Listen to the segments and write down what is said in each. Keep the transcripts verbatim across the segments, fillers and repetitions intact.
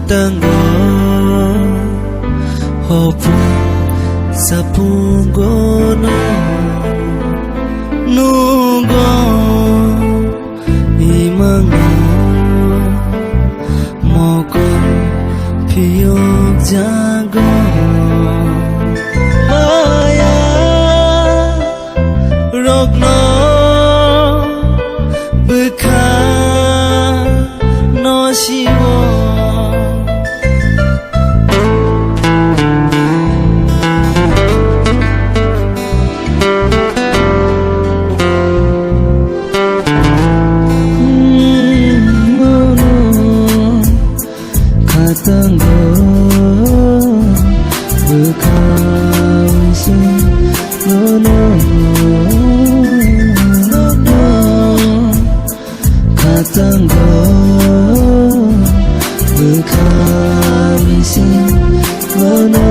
Tango hopung sapungo no nugo imang no mokol phiyok jago maya rokno bwkha no siwo. Khatango bwkha wising nono, nono. Khatango bwkha wising nono.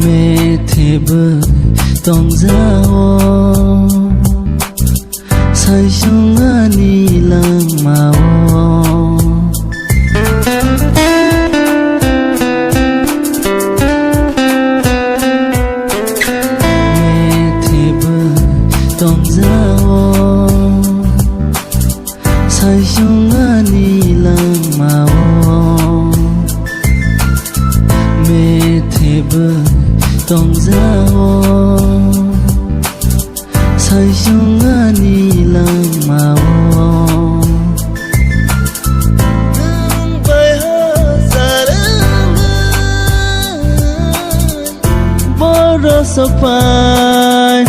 Methebwi tongjao. Saisung ani langmao methebwi tongjao. Saisung ani langmao methebwi tongjao. Saisung ani langmao nwng bai hajar wngwi borok sok phai.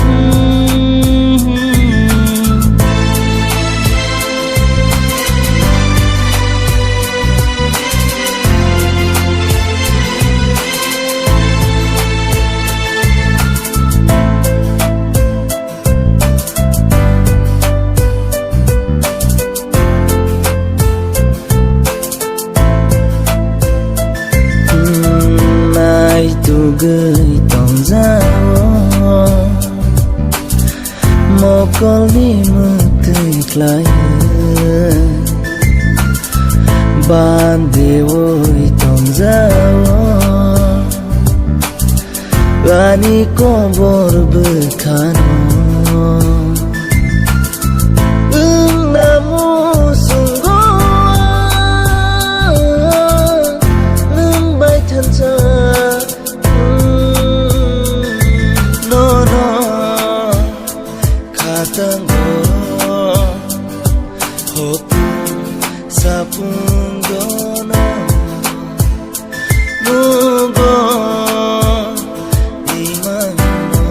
Naitugwi tongjao, mokolni mwtwi khlaiwi bandeui tongjao. Ani kobor bwkhano wngna muchungo nwng bai thansa nono khatango hopung sapungo no. Nugo imano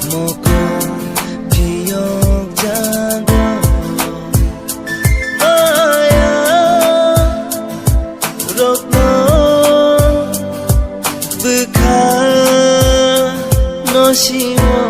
mokol phiyok jago maya rokno bwkha no siwo.